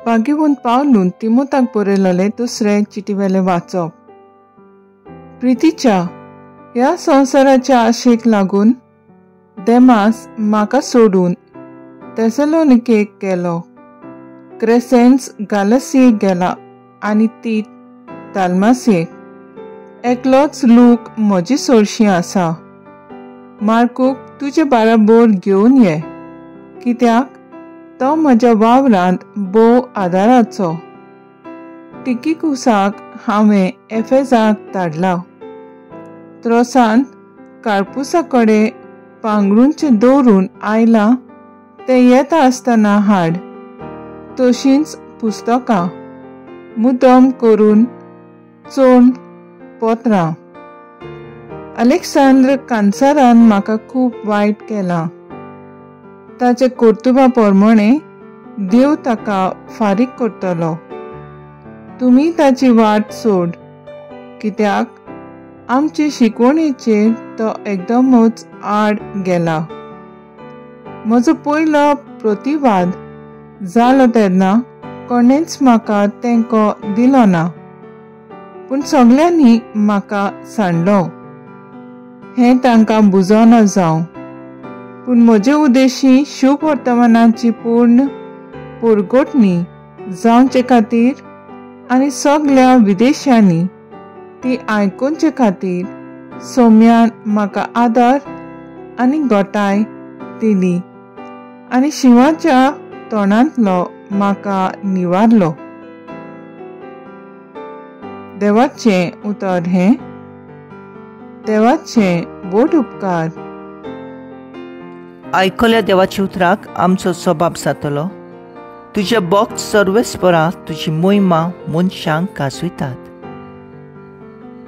भाग्यवंत पावलून तिमोताक बरयलेलें दुसरें चिटीवेलें वाचप. प्रितीच्या ह्या संवसाराच्या आशेक लागून देमास म्हाका सोडून तेसलोनिकेक गेलो. क्रेसेन्स गालसियेक गेला आनी तीत दालमासियेक. एकलोच लूक म्हजी सोरशी आसा. मार्कूक तुजे बाराबोर घेवन ये, कित्याक तो म्हज्या वावरांत भोव आदाराचो. टिकिकुसाक हांवें एफेजाक धाडला. त्रोसांत कार्पुसा कडेन पांगरूंचें दवरून आयलां तें येता आसतना हाड. तशींच पुस्तकां, मुद्दम करून चोण पत्रां. अलेक्सांद्र कांसारान म्हाका खूब वायट केलां. ताचे कर्तुबा प्रमाणे देव ताका फारीक करतलो. तुमी ताची वाट सोड, कित्याक आमचे शिकवणेचेर तो एकदमच आड गेला. म्हजो पयलो प्रतिवाद जालो तेन्ना कोणेंच म्हाका तेंको दिलो ना, पूण सगल्यांनी म्हाका सांडलो. हें तांकां बुजोना जावं, पूण म्हजे उद्देशी शुभ वर्तमानाची पूर्ण पुरगोटणी जावचे खातीर आनी सगल्या विदेशांनी ती आयकुचे खातीर सोम्यान म्हाका आदार आनी गोटाय दिली आनी शिंवाच्या तोंडांतलो म्हाका निवारलो. देवाचें उतर हें. देवाचें व्हड उपकार. आयकल्या देवाच्या उतराक आमचो स्वभाव जातलो. तुजे भक्त सर्वेस्परा तुजी मोहिमा मनशांक गाजयतात.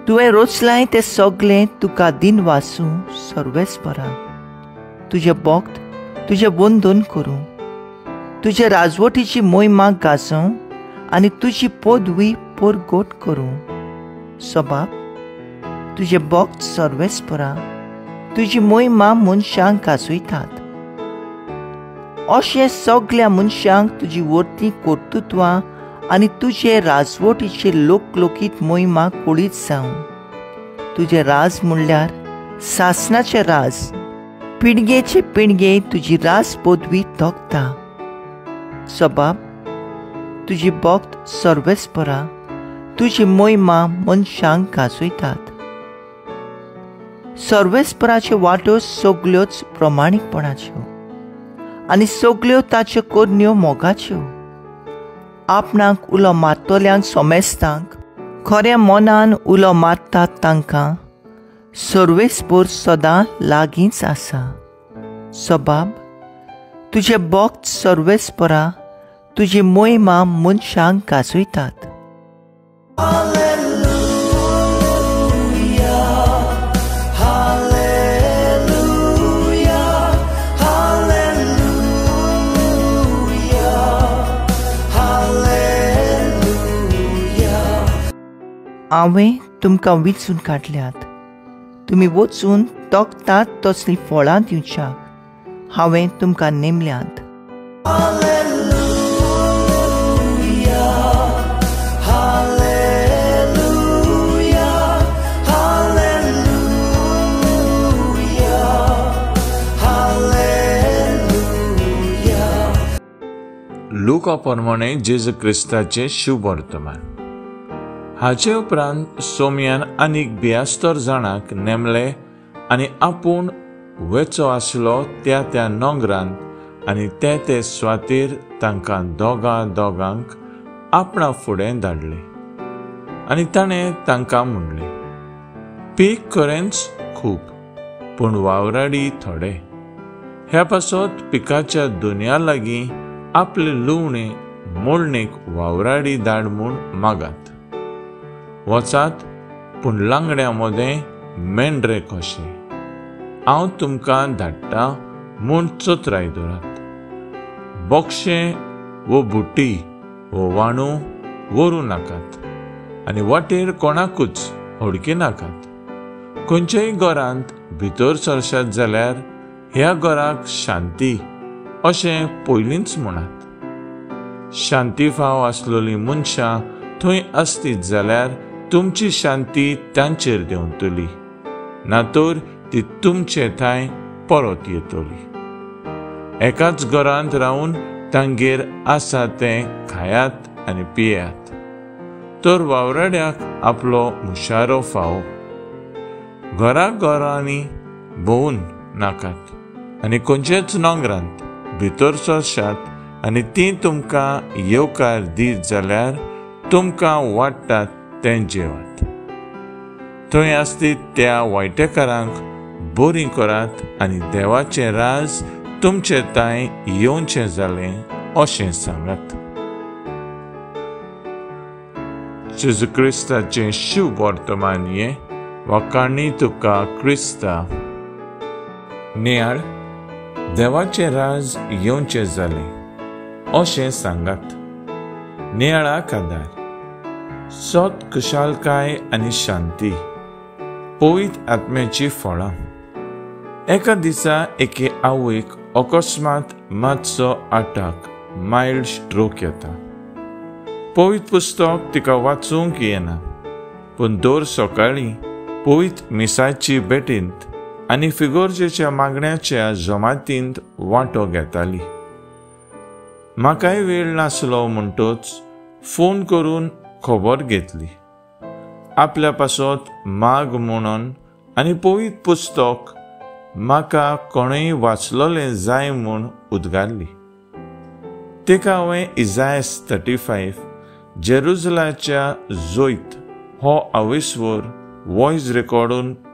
तुवें रचलाय तें सगळें तुका दिन वासूं सर्वेस्परा. तुजे भक्त तुजें वंदन करूं, तुजे राजवटीची मोहिमा गाजोवं आनी तुजी पदवी परगट करूं. स्वभाव तुजे भक्त सर्वेस्परा तुजी मोहिमा मनशांक गाजयतात. अशें सगल्या मनशांक तुजी वर्ती कर्तृत्वां आनी तुजे राजवटीचे लोकलोकीत मोहिमा कळीत जावं. तुजें राज म्हणल्यार सासणाचें राज, पिणगेचे पिणगे तुजी राज पदवी तोखता. स्वभाव तुजी भक्त सर्वेस्परा तुजी मोहिमा मनशांक गाजयतात. सर्वेस्पराच्यो वाटो सगल्योच प्रमाणीकपणाच्यो आनी सगल्यो ताच्यो करण्यो मोगाच्यो. आपणाक उलो मारतल्यांक सोमेस्तांक खऱ्या मनान उलो मारतात तांकां सर्वेस्पर सदां लागींच आसा. स्वभाव तुजे भक्त सर्वेस्परा तुजी मोहिमा मनशांक गाजयतात. हांवें तुमकां विचून काडल्यात, तुमी वचून तोखतात तसलीं फळां दिवच्याक हांवें तुमकां नेमल्यांत. लुका प्रमाणे जेजू क्रिस्ताचें शुभ वर्तमान. हाचे उपरांत सोम्यान आनीक 72 जाणांक नेमले आनी आपूण वेचो आसलो त्या त्या नोंगरांत आनी ते ते स्वातीर तांकां दोगां दोगांक आपणा फुडें धाडले. आनी ताणें तांकां म्हणलें, पीक खरेंच खूब पूण वावराडी थोडे. ह्या पासत पिकाच्या दुनिया लागीं आपले लुवणे मोडणेक वावराडी धाड म्हूण मागात. वचात पूण लांगड्या मदें मेंढरे कशे हांव तुमकां धाडटा म्हूण चतराय दवरात. बोक्षें वो बुटी वो वाणू व्हरूं नाकात आनी वाटेर कोणाकूच हडकी नाकात. खंयच्याय घरांत भितर सरशात जाल्यार ह्या घराक शांती अशें पयलींच म्हणात. शांती फाव आसलोली मनशां थंय आसतीत जाल्यार तुमची शांती तांचेर देंवतली, ना तर ती तुमचे थंय परत येतली. एकाच घरांत रावन तांगेर आसा तें खायात आनी पियात, तर वावराड्याक आपलो मुशारो फावो. घरा घरांनी भोंवून नाकात आनी खंयचेच नोंगरांत भितर सरशात आनी तीं तुमकां येवकार दीत जाल्यार तुमकां वाडटात तें जेवात. थंय आसतीत त्या वायटेकारांक बरीं करात आनी देवाचें राज तुमचे तांय येवचें जालें अशें सांगात. जेजू क्रिस्ताचें शुभ वर्तमान हें. वाखाणी तुका क्रिस्ता. नियाळ देवाचें राज येवचें जालें अशें सांगात. नियाळाक आदार सत, खुशालकाय आनी शांती, पवित्र आत्म्याची फळां. एका दिसा एके आवयक अकस्मात मातसो अटॅक, मायल्ड स्ट्रोक येता. पवित्र पुस्तक तिका वाचूंक येना, पूण दर सकाळीं पवित्र मिसाची भेटींत आनी फिगोर्जेच्या मागण्याच्या जमातींत वांटो घेताली. म्हाकाय वेळ नासलो म्हणटच फोन करून खबर घेतली. आपल्या पासत माग म्हणून आनी पवित्र पुस्तक म्हाका कोणूय वाचलोलें जाय म्हूण उद्गारली. तिका हांवें इजायस 35 जेरुजलाच्या जोयत हो आवेसवर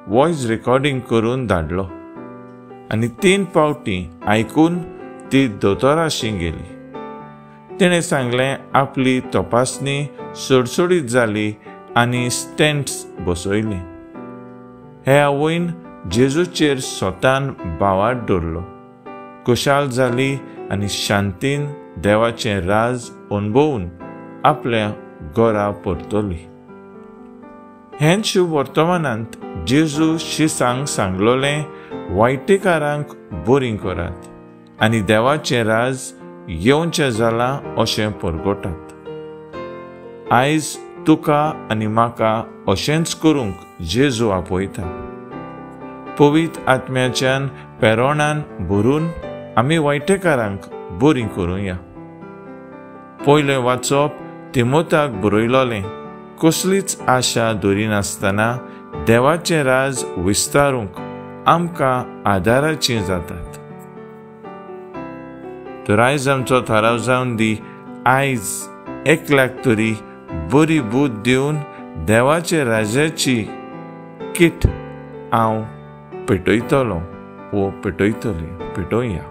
वॉयस रेकॉर्डिंग करून धाडलो आनी 3 फावटी आयकून ती दोतोराशी गेली. तिणें सांगलें आपली तपासणी सोडसोडीत जाली आनी स्टेंट्स बसयले. हे आवयन जेजूचेर स्वतान भावार्थ दवरलो, खुशाल जाली आनी शांतीन देवाचें राज अणभवून आपल्या घरा परतली. हेंच शुभ वर्तमानांत जेजू शिसांक सांगलोलें वायटेकारांक बरीं करात आनी देवाचें राज येवचें जालां अशें परगटात. आयज तुका आनी म्हाका अशेंच करूंक जेजू आपयता. पवित्र आत्म्याच्यान पेरोणान भरून आमी वायटेकारांक बरीं करुया. पयलें वाचप तिमोताक बरयलोलें कसलीच आशा दवरिनासतना देवाचें राज विस्तारूंक आमकां आदाराचीं जातात. तर आयज आमचो थाराव जावन दी, आयज एकल्याक तरी बरी बूद दिवन देवाचे राजाची किट हांव पेटयतलो वो पेटयतली. पेटोवया.